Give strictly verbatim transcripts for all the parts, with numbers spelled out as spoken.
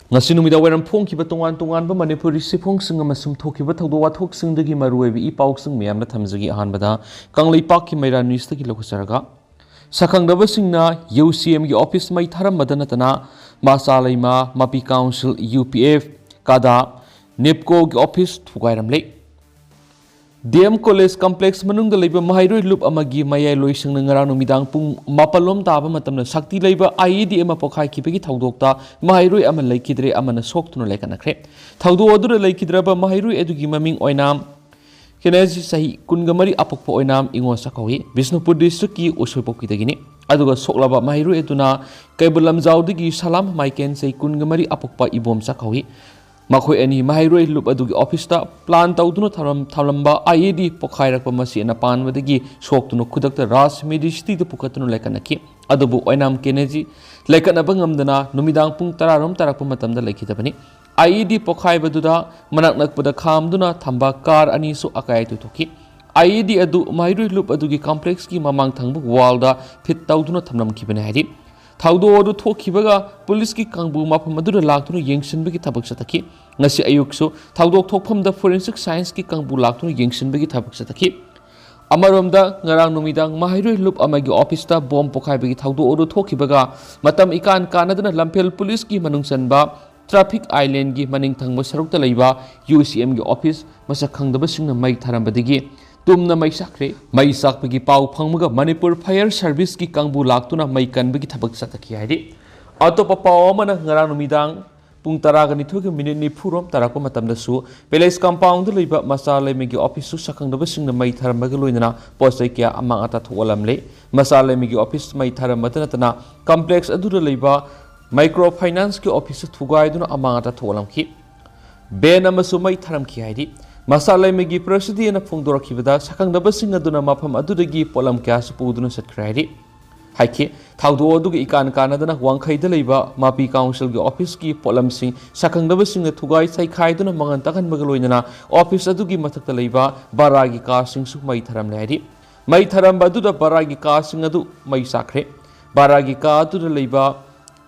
ꯉꯁꯤ ꯅꯨꯃꯤꯗꯥꯡ ꯋꯥꯏꯔꯝ ꯐꯣꯡꯈꯤꯕ ꯇꯣꯉꯥꯟ ꯇꯣꯉꯥꯟꯕ ꯃꯅꯤꯄꯨꯔꯤ ꯁꯤꯐꯣꯡꯁꯤꯡ ꯑꯃꯁꯨꯡ ꯊꯣꯛꯈꯤꯕ ꯊꯧꯗꯣꯛ ꯋꯥꯊꯣꯛꯁꯤꯡꯗꯒꯤ ꯃꯔꯨꯑꯣꯏꯕ ꯏ ꯄꯥꯎꯁꯤꯡ ꯃꯌꯥꯝꯅ ꯊꯝꯖꯒꯦ꯫ ꯑꯍꯥꯟꯕꯗ ꯀꯪꯂꯩꯄꯥꯛꯀꯤ ꯃꯩꯔꯥ ꯅ꯭ꯌꯨꯁꯇꯒꯤ ꯂꯧꯈꯠꯆꯔꯒ, ꯁꯛꯈꯪꯗꯕꯁꯤꯡꯅ ꯌꯨ ꯁꯤ ꯑꯦꯝꯒꯤ ꯑꯣꯐꯤꯁ ꯃꯩ ꯊꯥꯔꯝꯕꯗ ꯅꯠꯇꯅ ꯃꯆꯥ ꯂꯩꯃ, ꯃꯄꯤ ꯀꯥꯎꯟꯁꯤꯜ, ꯌꯨ ꯄꯤ ꯑꯦꯐ, ꯀꯥꯗꯥ, ꯅꯦꯞꯀꯣꯒꯤ ꯑꯣꯐꯤꯁ ꯊꯨꯒꯥꯏꯔꯝꯂꯦ꯫ ꯗꯤ ꯑꯦꯝ ꯀꯣꯂꯦꯖ ꯀꯝꯄ꯭ꯂꯦꯛꯁ ꯃꯅꯨꯡꯗ ꯂꯩꯕ ꯃꯍꯩꯔꯣꯏ ꯂꯨꯞ ꯑꯃꯒꯤ ꯃꯌꯥꯏꯂꯣꯏꯁꯪꯅ ꯉꯔꯥꯡ ꯅꯨꯃꯤꯗꯥꯡ ꯄꯨꯡ ꯃꯥꯄꯜ ꯂꯣꯝ ꯇꯥꯕ ꯃꯇꯝꯗ ꯁꯛꯇꯤ ꯂꯩꯕ ꯑꯥꯏ ꯏ ꯗꯤ ꯑꯃ ꯄꯣꯈꯥꯏꯈꯤꯕꯒꯤ ꯊꯧꯗꯣꯛꯇ ꯃꯍꯩꯔꯣꯏ ꯑꯃ ꯂꯩꯈꯤꯗ꯭ꯔꯦ, ꯑꯃꯅ ꯁꯣꯛꯇꯨꯅ ꯂꯩꯈꯠꯅꯈ꯭ꯔꯦ꯫ ꯊꯧꯗꯣꯛ ꯑꯗꯨꯗ ꯂꯩꯈꯤꯗ꯭ꯔꯕ ꯃꯍꯩꯔꯣꯏ ꯑꯗꯨꯒꯤ ꯃꯃꯤꯡ ꯑꯣꯏꯅ ꯀꯦꯅꯦꯖꯤ, ꯆꯍꯤ ꯀꯨꯟꯒ ꯃꯔꯤ, ꯑꯄꯣꯛꯄ ꯑꯣꯏꯅꯥꯝ ꯏꯉꯣ ꯆꯥꯛꯀꯧꯏ꯫ ꯕꯤꯁꯅꯨꯄꯨꯔ ꯗꯤꯁꯇ꯭ꯔꯤꯛꯀꯤ ꯎꯁꯣꯏꯄꯣꯛꯄꯤꯗꯒꯤꯅꯤ꯫ ꯑꯗꯨꯒ ꯁꯣꯛꯂꯕ ꯃꯍꯩꯔꯣꯏ ꯑꯗꯨꯅ ꯀꯩꯕꯨꯜ ꯂꯝꯖꯥꯎꯗꯒꯤ ꯁꯂꯥꯝ ꯃꯥꯏꯀꯦꯟ, ꯆꯍꯤ ꯀꯨꯟꯒ ꯃꯔꯤ, ꯑꯄꯣꯛꯄ ꯏꯕꯣꯝ ꯆꯥꯛꯀꯧꯏ꯫ ꯃꯈꯣꯏ ꯑꯅꯤ ꯃꯍꯩꯔꯣꯏ ꯂꯨꯞ ꯑꯗꯨꯒꯤ ꯑꯣꯐꯤꯁꯇ ꯄ꯭ꯂꯥꯟ ꯇꯧꯗꯨꯅ ꯊꯝꯂꯝ-, ꯊꯝꯂꯝꯕ ꯑꯥꯏ ꯏ ꯗꯤ ꯄꯣꯈꯥꯏꯔꯛꯄ ꯃꯁꯤꯅ ꯄꯥꯟꯕꯗꯒꯤ ꯁꯣꯛꯇꯨꯅ ꯈꯨꯗꯛꯇ ꯔꯥꯖ ꯃꯦꯗꯤꯁꯤꯇꯤꯗ ꯄꯨꯈꯠꯇꯨꯅ ꯂꯩꯈꯠꯅꯈꯤ꯫ ꯑꯗꯨꯕꯨ ꯑꯣꯏꯅꯥꯝ ꯀꯦꯅꯦꯖꯤ ꯂꯩꯈꯠꯅꯕ ꯉꯝꯗꯅ ꯅꯨꯃꯤꯗꯥꯡ ꯄꯨꯡ ꯇꯔꯥ ꯔꯣꯝ ꯇꯥꯔꯛꯄ ꯃꯇꯝꯗ ꯂꯩꯈꯤꯗꯕꯅꯤ꯫ ꯑꯥꯏ ꯏ ꯗꯤ ꯄꯣꯈꯥꯏꯕꯗꯨꯗ ꯃꯅꯥꯛ ꯅꯛꯄꯗ ꯈꯥꯝꯗꯨꯅ ꯊꯝꯕ ꯀꯥꯔ ꯑꯅꯤꯁꯨ ꯑꯀꯥꯏ ꯑꯇꯣꯏ ꯊꯣꯛꯈꯤ꯫ ꯑꯥꯏ ꯏ ꯗꯤ ꯑꯗꯨ ꯃꯍꯩꯔꯣꯏ ꯂꯨꯞ ꯑꯗꯨꯒꯤ ꯀꯝꯄ꯭ꯂꯦꯛꯁꯀꯤ ꯃꯃꯥꯡ ꯊꯪꯕ ꯋꯥꯜꯗ ꯐꯤꯠ ꯇꯧꯗꯨꯅ ꯊꯝꯂꯝꯈꯤꯕꯅꯤ ꯍꯥꯏꯔꯤ꯫ ꯊꯧꯗꯣꯛ ꯑꯗꯨ ꯊꯣꯛꯈꯤꯕꯒ ꯄꯨꯂꯤꯁꯀꯤ ꯀꯥꯡꯕꯨ ꯃꯐꯝ ꯑꯗꯨꯗ ꯂꯥꯛꯇꯨꯅ ꯌꯦꯡꯁꯤꯟꯕꯒꯤ ꯊꯕꯛ ꯆꯠꯊꯈꯤ꯫ ꯉꯁꯤ ꯑꯌꯨꯛꯁꯨ ꯊꯧꯗꯣꯛ ꯊꯣꯛꯐꯝꯗ ꯐꯣꯔꯦꯟꯁꯤꯛ ꯁꯥꯏꯟꯁꯀꯤ ꯀꯥꯡꯕꯨ ꯂꯥꯛꯇꯨꯅ ꯌꯦꯡꯁꯤꯟꯕꯒꯤ ꯊꯕꯛ ꯆꯠꯊꯈꯤ꯫ ꯑꯃꯔꯣꯝꯗ, ꯉꯔꯥꯡ ꯅꯨꯃꯤꯗꯥꯡ ꯃꯍꯩꯔꯣꯏ ꯂꯨꯞ ꯑꯃꯒꯤ ꯑꯣꯐꯤꯁꯇ ꯕꯣꯝ ꯄꯣꯈꯥꯏꯕꯒꯤ ꯊꯧꯗꯣꯛ ꯑꯗꯨ ꯊꯣꯛꯈꯤꯕꯒ ꯃꯇꯝ ꯏꯀꯥꯟ ꯀꯥꯟꯅꯗꯅ ꯂꯝꯐꯦꯜ ꯄꯨꯂꯤꯁꯀꯤ ꯃꯅꯨꯡ ꯆꯟꯕ ꯇ꯭ꯔꯥꯐꯤꯛ ꯑꯥꯏꯂꯦꯟꯒꯤ ꯃꯅꯤꯡ ꯊꯪꯕ ꯁꯔꯨꯛꯇ ꯂꯩꯕ ꯌꯨ ꯁꯤ ꯑꯦꯝꯒꯤ ꯑꯣꯐꯤꯁ ꯃꯁꯛ ꯈꯪꯗꯕꯁꯤꯡꯅ ꯃꯩ ꯊꯥꯔꯝꯕꯗꯒꯤ ꯇꯨꯝꯅ ꯃꯩ ꯆꯥꯛꯈ꯭ꯔꯦ꯫ ꯃꯩ ꯆꯥꯛꯄꯒꯤ ꯄꯥꯎ ꯐꯪꯕꯒ ꯃꯅꯤꯄꯨꯔ ꯐꯥꯌꯔ ꯁꯔꯚꯤꯁꯀꯤ ꯀꯥꯡꯕꯨ ꯂꯥꯛꯇꯨꯅ ꯃꯩ ꯀꯟꯕꯒꯤ ꯊꯕꯛ ꯆꯠꯊꯈꯤ ꯍꯥꯏꯔꯤ꯫ ꯑꯇꯣꯞꯄ ꯄꯥꯎ ꯑꯃꯅ, ꯉꯔꯥꯡ ꯅꯨꯃꯤꯗꯥꯡ ꯄꯨꯡ ꯇꯔꯥꯒ ꯅꯤꯊꯣꯏꯒ ꯃꯤꯅꯤꯠ ꯅꯤꯐꯨ ꯔꯣꯝ ꯇꯥꯔꯛꯄ ꯃꯇꯝꯗꯁꯨ ꯄꯦꯂꯦꯁ ꯀꯝꯄꯥꯎꯟꯗ ꯂꯩꯕ ꯃꯆꯥ ꯂꯩꯃꯒꯤ ꯑꯣꯐꯤꯁꯁꯨ ꯁꯛꯈꯪꯗꯕꯁꯤꯡꯅ ꯃꯩ ꯊꯥꯔꯝꯕꯒ ꯂꯣꯏꯅꯅ ꯄꯣꯠ ꯆꯩ ꯀꯌꯥ ꯑꯃꯥꯡ ꯑꯇꯥ ꯊꯣꯛꯍꯜꯂꯝꯂꯦ꯫ ꯃꯆꯥ ꯂꯩꯃꯒꯤ ꯑꯣꯐꯤꯁ ꯃꯩ ꯊꯥꯔꯝꯕꯇ ꯅꯠꯇꯅ ꯀꯝꯄ꯭ꯂꯦꯛꯁ ꯑꯗꯨꯗ ꯂꯩꯕ ꯃꯥꯏꯀ꯭ꯔꯣ ꯐꯥꯏꯅꯥꯟꯁꯀꯤ ꯑꯣꯐꯤꯁꯁꯨ ꯊꯨꯒꯥꯏꯗꯨꯅ ꯑꯃꯥꯡ ꯑꯇꯥ ꯊꯣꯛꯍꯜꯂꯝꯈꯤ꯫ ꯚꯦꯟ ꯑꯃꯁꯨ ꯃꯩ ꯊꯥꯔꯝꯈꯤ ꯍꯥꯏꯔꯤ꯫ ꯃꯆꯥ ꯂꯩꯃꯒꯤ ꯄ꯭ꯔꯁꯤꯗꯦꯟꯅ ꯐꯣꯡꯗꯣꯔꯛꯈꯤꯕꯗ ꯁꯛꯈꯪꯗꯕꯁꯤꯡ ꯑꯗꯨꯅ ꯃꯐꯝ ꯑꯗꯨꯗꯒꯤ ꯄꯣꯠꯂꯝ ꯀꯌꯥꯁꯨ ꯄꯨꯗꯨꯅ ꯆꯠꯈ꯭ꯔꯦ ꯍꯥꯏꯔꯤ꯫ ꯍꯥꯏꯈꯤ꯫ ꯊꯧꯗꯣꯛ ꯑꯗꯨꯒ ꯏꯀꯥꯟ ꯀꯥꯟꯅꯗꯅ ꯋꯥꯡꯈꯩꯗ ꯂꯩꯕ ꯃꯥꯄꯤ ꯀꯥꯎꯟꯁꯤꯜꯒꯤ ꯑꯣꯐꯤꯁꯀꯤ ꯄꯣꯠꯂꯝꯁꯤꯡ ꯁꯛꯈꯪꯗꯕꯁꯤꯡꯅ ꯊꯨꯒꯥꯏ ꯆꯩꯈꯥꯏꯗꯨꯅ ꯃꯉꯥꯟ ꯇꯥꯍꯟꯕꯒ ꯂꯣꯏꯅꯅ ꯑꯣꯐꯤꯁ ꯑꯗꯨꯒꯤ ꯃꯊꯛꯇ ꯂꯩꯕ ꯕꯔꯥꯒꯤ ꯀꯥꯁꯤꯡꯁꯨ ꯃꯩ ꯊꯥꯔꯝꯂꯦ ꯍꯥꯏꯔꯤ꯫ ꯃꯩ ꯊꯥꯔꯝꯕ ꯑꯗꯨꯗ ꯕꯔꯥꯒꯤ ꯀꯥꯁꯤꯡ ꯑꯗꯨ ꯃꯩ ꯆꯥꯛꯈ꯭ꯔꯦ꯫ ꯕꯔꯥꯒꯤ ꯀꯥ ꯑꯗꯨꯗ ꯂꯩꯕ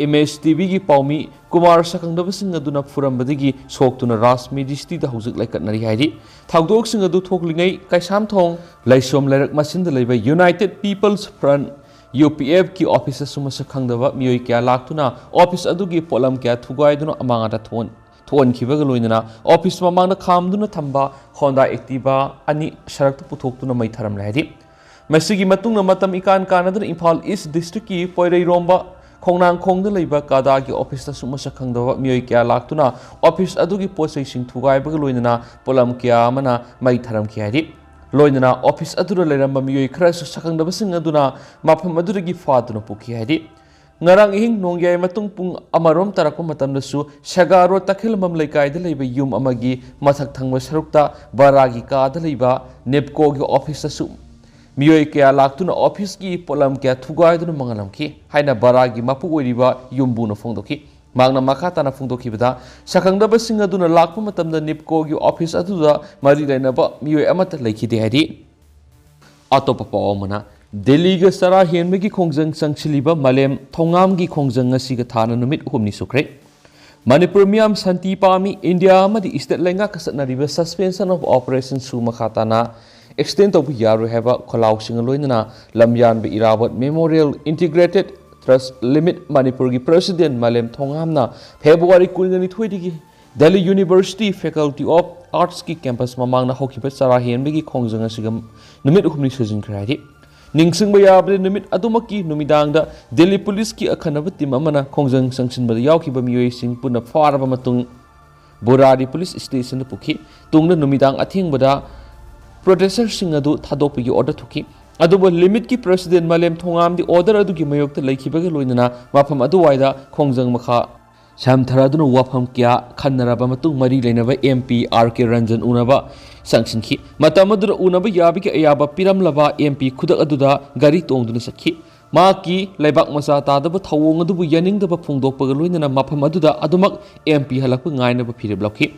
ꯑꯦꯝ ꯑꯦꯁ ꯇꯤ ꯚꯤꯒꯤ ꯄꯥꯎꯃꯤ ꯀꯨꯃꯥꯔ ꯁꯛꯈꯪꯗꯕꯁꯤꯡ ꯑꯗꯨꯅ ꯐꯨꯔꯝꯕꯗꯒꯤ ꯁꯣꯛꯇꯨꯅ ꯔꯥꯖꯃꯤꯗꯤꯁꯇꯤꯗ ꯍꯧꯖꯤꯛ ꯂꯩꯀꯠꯅꯔꯤ ꯍꯥꯏꯔꯤ꯫ ꯊꯧꯗꯣꯛꯁꯤꯡ ꯑꯗꯨ ꯊꯣꯛꯂꯤꯉꯩ ꯀꯩꯁꯥꯝꯊꯣꯡ ꯂꯩꯁꯣꯝ ꯂꯩꯔꯛ ꯃꯆꯤꯟꯗ ꯂꯩꯕ United People's Front, ꯌꯨ ꯄꯤ ꯑꯦꯐꯀꯤ ꯑꯣꯐꯤꯁꯇꯁꯨ ꯃꯁꯛ ꯈꯪꯗꯕ ꯃꯤꯑꯣꯏ ꯀꯌꯥ ꯂꯥꯛꯇꯨꯅ ꯑꯣꯐꯤꯁ ꯑꯗꯨꯒꯤ ꯄꯣꯠꯂꯝ ꯀꯌꯥ ꯊꯨꯒꯥꯏꯗꯨꯅ ꯑꯃꯥꯡ ꯑꯇꯥ ꯊꯣꯛꯍꯟ-, ꯊꯣꯛꯍꯟꯈꯤꯕꯒ ꯂꯣꯏꯅꯅ ꯑꯣꯐꯤꯁ ꯃꯃꯥꯡꯗ ꯈꯥꯝꯗꯨꯅ ꯊꯝꯕ Honda Activa ꯑꯅꯤ ꯁꯔꯛꯇ ꯄꯨꯊꯣꯛꯇꯨꯅ ꯃꯩ ꯊꯥꯔꯝꯂꯦ ꯍꯥꯏꯔꯤ꯫ ꯃꯁꯤꯒꯤ ꯃꯇꯨꯡꯗ ꯃꯇꯝ ꯏꯀꯥꯟ ꯀꯥꯟꯅꯗꯅ ꯏꯝꯐꯥꯜ ꯏꯁ ꯗꯤꯁꯇ꯭ꯔꯤꯛꯀꯤ ꯄꯣꯏꯔꯩꯔꯣꯝꯕ ꯈꯣꯡꯅꯥꯡꯈꯣꯡꯗ ꯂꯩꯕ ꯀꯥꯗꯥꯒꯤ ꯑꯣꯐꯤꯁꯇꯁꯨ ꯃꯁꯛ ꯈꯪꯗꯕ ꯃꯤꯑꯣꯏ ꯀꯌꯥ ꯂꯥꯛꯇꯨꯅ ꯑꯣꯐꯤꯁ ꯑꯗꯨꯒꯤ ꯄꯣꯠ ꯆꯩꯁꯤꯡ ꯊꯨꯒꯥꯏꯕꯒ ꯂꯣꯏꯅꯅ ꯄꯣꯠꯂꯝ ꯀꯌꯥ ꯑꯃꯅ ꯃꯩ ꯊꯥꯔꯝꯈꯤ ꯍꯥꯏꯔꯤ꯫ ꯂꯣꯏꯅꯅ ꯑꯣꯐꯤꯁ ꯑꯗꯨꯗ ꯂꯩꯔꯝꯕ ꯃꯤꯑꯣꯏ ꯈꯔꯁꯨ ꯁꯛꯈꯪꯗꯕꯁꯤꯡ ꯑꯗꯨꯅ ꯃꯐꯝ ꯑꯗꯨꯗꯒꯤ ꯐꯥꯗꯨꯅ ꯄꯨꯈꯤ ꯍꯥꯏꯔꯤ꯫ ꯉꯔꯥꯡ ꯑꯍꯤꯡ ꯅꯣꯡꯌꯥꯏ ꯃꯇꯨꯡ ꯄꯨꯡ ꯑꯃꯔꯣꯝ ꯇꯥꯔꯛꯄ ꯃꯇꯝꯗꯁꯨ ꯁꯦꯒꯥ ꯔꯣꯗ ꯇꯈꯦꯜꯂꯝꯕꯝ ꯂꯩꯀꯥꯏꯗ ꯂꯩꯕ ꯌꯨꯝ ꯑꯃꯒꯤ ꯃꯊꯛ ꯊꯪꯕ ꯁꯔꯨꯛꯇ ꯕꯔꯥꯒꯤ ꯀꯥꯗ ꯂꯩꯕ ꯅꯦꯞꯀꯣꯒꯤ ꯑꯣꯐꯤꯁꯇꯁꯨ ꯃꯤꯑꯣꯏ ꯀꯌꯥ ꯂꯥꯛꯇꯨꯅ ꯑꯣꯐꯤꯁꯀꯤ ꯄꯣꯠꯂꯝ ꯀꯌꯥ ꯊꯨꯒꯥꯏꯗꯨꯅ ꯃꯥꯡꯍꯜꯂꯝꯈꯤ ꯍꯥꯏꯅ ꯕꯔꯥꯒꯤ ꯃꯄꯨ ꯑꯣꯏꯔꯤꯕ ꯌꯨꯝꯕꯨꯅ ꯐꯣꯡꯗꯣꯛꯈꯤ꯫ ꯃꯍꯥꯛꯅ ꯃꯈꯥ ꯇꯥꯅ ꯐꯣꯡꯗꯣꯛꯈꯤꯕꯗ, ꯁꯛꯈꯪꯗꯕꯁꯤꯡ ꯑꯗꯨꯅ ꯂꯥꯛꯄ ꯃꯇꯝꯗ ꯅꯤꯞꯀꯣꯒꯤ ꯑꯣꯐꯤꯁ ꯑꯗꯨꯗ ꯃꯔꯤ ꯂꯩꯅꯕ ꯃꯤꯑꯣꯏ ꯑꯃꯠꯇ ꯂꯩꯈꯤꯗꯦ ꯍꯥꯏꯔꯤ꯫ ꯑꯇꯣꯞꯄ ꯄꯥꯎ ꯑꯃꯅ, ꯗꯦꯜꯂꯤꯒ ꯆꯔꯥ ꯍꯦꯟꯕꯒꯤ ꯈꯣꯡꯖꯪ ꯆꯪꯁꯤꯜꯂꯤꯕ ꯃꯥꯂꯦꯝ ꯊꯣꯉꯥꯝꯒꯤ ꯈꯣꯡꯖꯪ ꯉꯁꯤꯒ ꯊꯥꯅ ꯅꯨꯃꯤꯠ ꯑꯍꯨꯝꯅꯤ ꯁꯨꯈ꯭ꯔꯦ꯫ ꯃꯅꯤꯄꯨꯔ ꯃꯤꯌꯥꯝ ꯁꯥꯟꯇꯤ ꯄꯥꯝꯃꯤ, ꯏꯟꯗꯤꯌꯥ ꯑꯃꯗꯤ ꯏꯁꯇꯦꯠ ꯂꯩꯉꯥꯛꯀ ꯆꯠꯅꯔꯤꯕ suspension of operation ꯁꯨ ꯃꯈꯥ ꯇꯥꯅ extend ꯇꯧꯕ ꯌꯥꯔꯣꯏ ꯍꯥꯏꯕ ꯈꯣꯜꯂꯥꯎꯁꯤꯡꯒ ꯂꯣꯏꯅꯅ ꯂꯝꯌꯥꯟꯕ ꯏꯔꯥꯕꯣꯠ Memorial Integrated Trust Limited ꯃꯅꯤꯄꯨꯔꯒꯤ president ꯃꯥꯂꯦꯝ ꯊꯣꯉꯥꯝꯅ February ꯀꯨꯟꯅꯤꯊꯣꯏꯗꯒꯤ Delhi University Faculty of Arts ꯀꯤ campus ꯃꯃꯥꯡꯗ ꯍꯧꯈꯤꯕ ꯆꯔꯥ ꯍꯦꯟꯕꯒꯤ ꯈꯣꯡꯖꯪ ꯑꯁꯤꯒ ꯅꯨꯃꯤꯠ ꯍꯨꯝꯅꯤ ꯁꯨꯖꯤꯟꯈ꯭ꯔꯦ ꯍꯥꯏꯔꯤ꯫ ꯅꯤꯡꯁꯤꯡꯕ ꯌꯥꯕꯗꯤ, ꯅꯨꯃꯤꯠ ꯑꯗꯨꯃꯛꯀꯤ ꯅꯨꯃꯤꯗꯥꯡꯗ ꯗꯦꯜꯂꯤ ꯄꯨꯂꯤꯁꯀꯤ ꯑꯈꯟꯅꯕ team ꯑꯃꯅ ꯈꯣꯡꯖꯪ ꯆꯪꯁꯤꯟꯕꯗ ꯌꯥꯎꯈꯤꯕ ꯃꯤꯑꯣꯏꯁꯤꯡ ꯄꯨꯟꯅ ꯐꯥꯔꯕ ꯃꯇꯨꯡ ꯕꯨꯔꯥꯔꯤ ꯄꯨꯂꯤꯁ ꯁ꯭ꯇꯦꯁꯟꯗ ꯄꯨꯈꯤ꯫ ꯇꯨꯡꯗ ꯅꯨꯃꯤꯗꯥꯡ ꯑꯊꯦꯡꯕꯗ protester ꯁꯤꯡ ꯑꯗꯨ ꯊꯥꯗꯣꯛꯄꯒꯤ order ꯊꯣꯛꯈꯤ꯫ ꯑꯗꯨꯕꯨ ꯂꯤꯃꯤꯠꯀꯤ president ꯃꯥꯂꯦꯝ ꯊꯣꯉꯥꯝꯗꯤ order ꯑꯗꯨꯒꯤ ꯃꯥꯌꯣꯛꯇ ꯂꯩꯈꯤꯕꯒ ꯂꯣꯏꯅꯅ ꯃꯐꯝ ꯑꯗꯨꯋꯥꯏꯗ ꯈꯣꯡꯖꯪ ꯃꯈꯥ ꯁꯝꯊꯔꯗꯨꯅ ꯋꯥꯐꯝ ꯀꯌꯥ ꯈꯟꯅꯔꯕ ꯃꯇꯨꯡ ꯃꯔꯤ ꯂꯩꯅꯕ ꯑꯦꯝ ꯄꯤ ꯑꯥꯔ ꯀꯦ ꯔꯟꯖꯟ ꯎꯅꯕ ꯆꯪꯁꯤꯟꯈꯤ꯫ ꯃꯇꯝ ꯑꯗꯨꯗ ꯎꯅꯕ ꯌꯥꯕꯒꯤ ꯑꯌꯥꯕ ꯄꯤꯔꯝꯂꯕ ꯑꯦꯝ ꯄꯤ ꯈꯨꯗꯛ ꯑꯗꯨꯗ ꯒꯥꯔꯤ ꯇꯣꯡꯗꯨꯅ ꯆꯠꯈꯤ꯫ ꯃꯍꯥꯛꯀꯤ ꯂꯩꯕꯥꯛ ꯃꯆꯥ ꯇꯥꯗꯕ ꯊꯧꯑꯣꯡ ꯑꯗꯨꯕꯨ ꯌꯥꯅꯤꯡꯗꯕ ꯐꯣꯡꯗꯣꯛꯄꯒ ꯂꯣꯏꯅꯅ ꯃꯐꯝ ꯑꯗꯨꯗ ꯑꯗꯨꯃꯛ ꯑꯦꯝ ꯄꯤ ꯍꯜꯂꯛꯄ ꯉꯥꯏꯅꯕ ꯐꯤꯔꯦꯞ ꯂꯧꯈꯤ꯫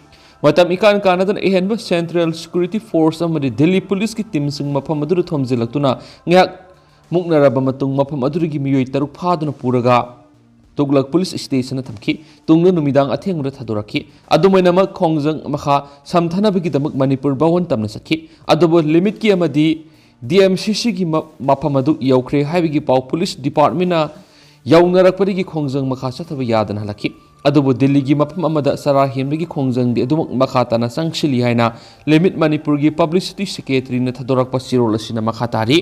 ꯃꯇꯝ ꯏꯀꯥꯟ ꯀꯥꯟꯅꯗꯅ ꯑꯍꯦꯟꯕ central security force ꯑꯃꯗꯤ ꯗꯤꯜꯂꯤ ꯄꯨꯂꯤꯁꯀꯤ team ꯁꯤꯡ ꯃꯐꯝ ꯑꯗꯨꯗ ꯊꯣꯝꯖꯤꯜꯂꯛꯇꯨꯅ ꯉꯥꯏꯍꯥꯛ ꯃꯨꯛꯅꯔꯕ ꯃꯇꯨꯡ ꯃꯐꯝ ꯑꯗꯨꯗꯒꯤ ꯃꯤꯑꯣꯏ ꯇꯔꯨꯛ ꯐꯥꯗꯨꯅ ꯄꯨꯔꯒ ꯇꯨꯒꯂꯛ ꯄꯨꯂꯤꯁ ꯁ꯭ꯇꯦꯁꯟꯗ ꯊꯝꯈꯤ꯫ ꯇꯨꯡꯗ ꯅꯨꯃꯤꯗꯥꯡ ꯑꯊꯦꯡꯕꯗ ꯊꯥꯗꯣꯔꯛꯈꯤ꯫ ꯑꯗꯨꯝ ꯑꯣꯏꯅꯃꯛ, ꯈꯣꯡꯖꯪ ꯃꯈꯥ ꯁꯝꯊꯅꯕꯒꯤꯗꯃꯛ ꯃꯅꯤꯄꯨꯔ ꯚꯋꯟ ꯇꯝꯅ ꯆꯠꯈꯤ꯫ ꯑꯗꯨꯕꯨ ꯂꯤꯃꯤꯠꯀꯤ ꯑꯃꯗꯤ ꯗꯤ ꯑꯦꯝ ꯁꯤ ꯁꯤꯒꯤ ꯃ-, ꯃꯐꯝ ꯑꯗꯨ ꯌꯧꯈ꯭ꯔꯦ ꯍꯥꯏꯕꯒꯤ ꯄꯥꯎ ꯄꯨꯂꯤꯁ ꯗꯤꯄꯥꯔꯠꯃꯦꯟꯅ ꯌꯧꯅꯔꯛꯄꯗꯒꯤ ꯈꯣꯡꯖꯪ ꯃꯈꯥ ꯆꯠꯊꯕ ꯌꯥꯗꯅ ꯍꯜꯂꯛꯈꯤ꯫ ꯑꯗꯨꯕꯨ ꯗꯤꯜꯂꯤꯒꯤ ꯃꯐꯝ ꯑꯃꯗ ꯆꯔꯥ ꯍꯦꯟꯕꯒꯤ ꯈꯣꯡꯖꯪꯗꯤ ꯑꯗꯨꯃꯛ ꯃꯈꯥ ꯇꯥꯅ ꯆꯪꯁꯤꯜꯂꯤ ꯍꯥꯏꯅ ꯂꯤꯃꯤꯠ ꯃꯅꯤꯄꯨꯔꯒꯤ ꯄꯕ꯭ꯂꯤꯁꯤꯇꯤ ꯁꯦꯀ꯭ꯔꯦꯇꯔꯤꯅ ꯊꯥꯗꯣꯔꯛꯄ ꯆꯦꯔꯣꯜ ꯑꯁꯤꯅ ꯃꯈꯥ ꯇꯥꯔꯤ꯫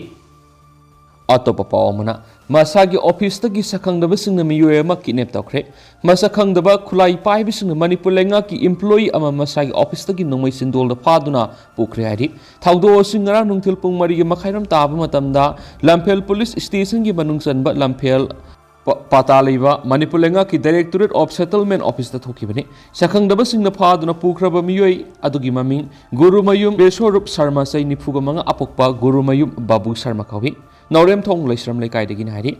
ꯑꯇꯣꯞꯄ ꯄꯥꯎ ꯑꯃꯅ, ꯃꯁꯥꯒꯤ ꯑꯣꯐꯤꯁꯇꯒꯤ ꯁꯛꯈꯪꯗꯕꯁꯤꯡꯅ ꯃꯤꯑꯣꯏ ꯑꯃ ꯀꯤꯗꯅꯦꯞ ꯇꯧꯈ꯭ꯔꯦ꯫ ꯃꯁꯛ ꯈꯪꯗꯕ ꯈꯨꯠꯂꯥꯏ ꯄꯥꯏꯕꯁꯤꯡꯅ ꯃꯅꯤꯄꯨꯔ ꯂꯩꯉꯥꯛꯀꯤ ꯏꯝꯄ꯭ꯂꯣꯌꯤ ꯑꯃ ꯃꯁꯥꯒꯤ ꯑꯣꯐꯤꯁꯇꯒꯤ ꯅꯣꯡꯃꯩ ꯆꯤꯟꯗꯣꯜꯗ ꯐꯥꯗꯨꯅ ꯄꯨꯈ꯭ꯔꯦ ꯍꯥꯏꯔꯤ꯫ ꯊꯧꯗꯣꯛ ꯑꯁꯤ ꯉꯔꯥꯡ ꯅꯨꯡꯊꯤꯜ ꯄꯨꯡ ꯃꯔꯤꯒꯤ ꯃꯈꯥꯏꯔꯣꯝ ꯇꯥꯕ ꯃꯇꯝꯗ ꯂꯝꯐꯦꯜ ꯄꯨꯂꯤꯁ ꯁ꯭ꯇꯦꯁꯟꯒꯤ ꯃꯅꯨꯡ ꯆꯟꯕ ꯂꯝꯐꯦꯜ ꯄ-, ꯄꯇꯥ ꯂꯩꯕ ꯃꯅꯤꯄꯨꯔ ꯂꯩꯉꯥꯛꯀꯤ ꯗꯥꯏꯔꯦꯛꯇꯣꯔꯦꯠ ꯑꯣꯐ ꯁꯦꯇꯜꯃꯦꯟ ꯑꯣꯐꯤꯁꯇ ꯊꯣꯛꯈꯤꯕꯅꯤ꯫ ꯁꯛꯈꯪꯗꯕꯁꯤꯡꯅ ꯐꯥꯗꯨꯅ ꯄꯨꯈ꯭ꯔꯕ ꯃꯤꯑꯣꯏ ꯑꯗꯨꯒꯤ ꯃꯃꯤꯡ ꯒꯨꯔꯨꯃꯌꯨꯝ ꯕꯦꯁꯣꯔꯨꯞ ꯁꯔꯃ, ꯆꯍꯤ ꯅꯤꯐꯨꯒ ꯃꯉꯥ, ꯑꯄꯣꯛꯄ ꯒꯨꯔꯨꯃꯌꯨꯝ ꯕꯥꯕꯨ ꯁꯔꯃ ꯀꯧꯏ꯫ ꯅꯥꯎꯔꯦꯝꯊꯣꯡ ꯂꯩꯁ꯭ꯔꯝ ꯂꯩꯀꯥꯏꯗꯒꯤꯅꯤ ꯍꯥꯏꯔꯤ꯫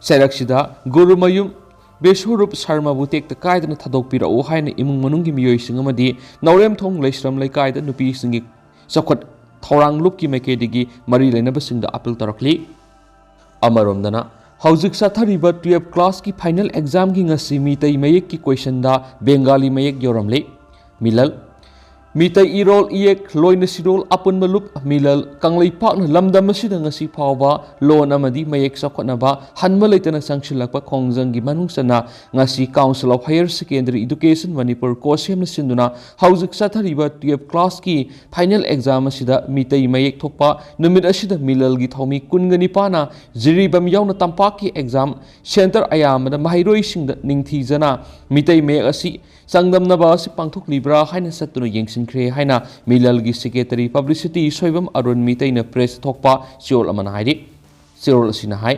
ꯆꯩꯔꯛꯁꯤꯗ ꯒꯨꯔꯨꯃꯌꯨꯝ ꯕꯦꯁꯣꯔꯨꯞ ꯁꯔꯃꯕꯨ ꯇꯦꯛꯇ ꯀꯥꯏꯗꯅ ꯊꯥꯗꯣꯛꯄꯤꯔꯛꯎ ꯍꯥꯏꯅ ꯏꯃꯨꯡ ꯃꯅꯨꯡꯒꯤ ꯃꯤꯑꯣꯏꯁꯤꯡ ꯑꯃꯗꯤ ꯅꯥꯎꯔꯦꯝꯊꯣꯡ ꯂꯩꯁ꯭ꯔꯝ ꯂꯩꯀꯥꯏꯗ ꯅꯨꯄꯤꯁꯤꯡꯒꯤ ꯆꯥꯎꯈꯠ ꯊꯧꯔꯥꯡ ꯂꯨꯞꯀꯤ ꯃꯥꯏꯀꯩꯗꯒꯤ ꯃꯔꯤ ꯂꯩꯅꯕꯁꯤꯡꯗ ꯑꯥꯄꯤꯜ ꯇꯧꯔꯛꯂꯤ꯫ ꯑꯃꯔꯣꯝꯗꯅ, ꯍꯧꯖꯤꯛ ꯆꯠꯊꯔꯤꯕ ꯇꯨꯌꯦꯜꯐ ꯀ꯭ꯂꯥꯁꯀꯤ ꯐꯥꯏꯅꯦꯜ ꯑꯦꯛꯖꯥꯝꯒꯤ ꯉꯁꯤ ꯃꯤꯇꯩ ꯃꯌꯦꯛꯀꯤ ꯀꯣꯏꯁꯟꯗ ꯕꯦꯡꯒꯥꯂꯤ ꯃꯌꯦꯛ ꯌꯧꯔꯝꯂꯤ꯫ ꯃꯤꯂꯜ, ꯃꯤꯇꯩ ꯏꯔꯣꯜ ꯏꯌꯦꯛ ꯂꯣꯏꯅ ꯁꯤꯔꯣꯜ ꯑꯄꯨꯟꯕ ꯂꯨꯞ ꯃꯤꯂꯜ ꯀꯪꯂꯩꯄꯥꯛꯅ ꯂꯝꯗꯝ ꯑꯁꯤꯗ ꯉꯁꯤ ꯐꯥꯎꯕ ꯂꯣꯟ ꯑꯃꯗꯤ ꯃꯌꯦꯛ ꯆꯥꯎꯈꯠꯅꯕ ꯍꯟꯕ ꯂꯩꯇꯅ ꯆꯪꯁꯤꯜꯂꯛꯄ ꯈꯣꯡꯖꯪꯒꯤ ꯃꯅꯨꯡ ꯆꯟꯅ ꯉꯁꯤ Council of Higher Secondary Education Manipur, ꯀꯣꯁꯦꯝꯅ ꯁꯤꯟꯗꯨꯅ ꯍꯧꯖꯤꯛ ꯆꯠꯊꯔꯤꯕ ꯇꯨꯌꯦꯜꯐ ꯀ꯭ꯂꯥꯁꯀꯤ ꯐꯥꯏꯅꯦꯜ ꯑꯦꯛꯖꯥꯝ ꯑꯁꯤꯗ ꯃꯤꯇꯩ ꯃꯌꯦꯛ ꯊꯣꯛꯄ ꯅꯨꯃꯤꯠ ꯑꯁꯤꯗ ꯃꯤꯂꯜꯒꯤ ꯊꯧꯃꯤ ꯀꯨꯟꯒ ꯅꯤꯄꯥꯟꯅ ꯖꯤꯔꯤꯕꯥꯝ ꯌꯥꯎꯅ ꯇꯝꯄꯥꯛꯀꯤ ꯑꯦꯛꯖꯥꯝ ꯁꯦꯟꯇꯔ ꯑꯌꯥꯝꯕꯗ ꯃꯍꯩꯔꯣꯏꯁꯤꯡꯗ ꯅꯤꯡꯊꯤꯖꯅ ꯃꯤꯇꯩ ꯃꯌꯦꯛ ꯑꯁꯤ ꯆꯥꯡꯗꯝꯅꯕ ꯑꯁꯤ ꯄꯥꯡꯊꯣꯛꯂꯤꯕ꯭ꯔꯥ ꯍꯥꯏꯅ ꯆꯠꯇꯨꯅ ꯌꯦꯡꯁꯤꯟꯈ꯭ꯔꯦ ꯍꯥꯏꯅ ꯃꯤꯂꯜꯒꯤ ꯁꯦꯀ꯭ꯔꯦꯇꯔꯤ ꯄꯕ꯭ꯂꯤꯁꯤꯇꯤ ꯁꯣꯏꯕꯝ ꯑꯔꯨꯟ ꯃꯤꯇꯩꯅ ꯄ꯭ꯔꯦꯁꯇ ꯊꯣꯛꯄ ꯆꯦꯔꯣꯜ ꯑꯃꯅ ꯍꯥꯏꯔꯤ꯫ ꯆꯦꯔꯣꯜ ꯑꯁꯤꯅ ꯍꯥꯏ,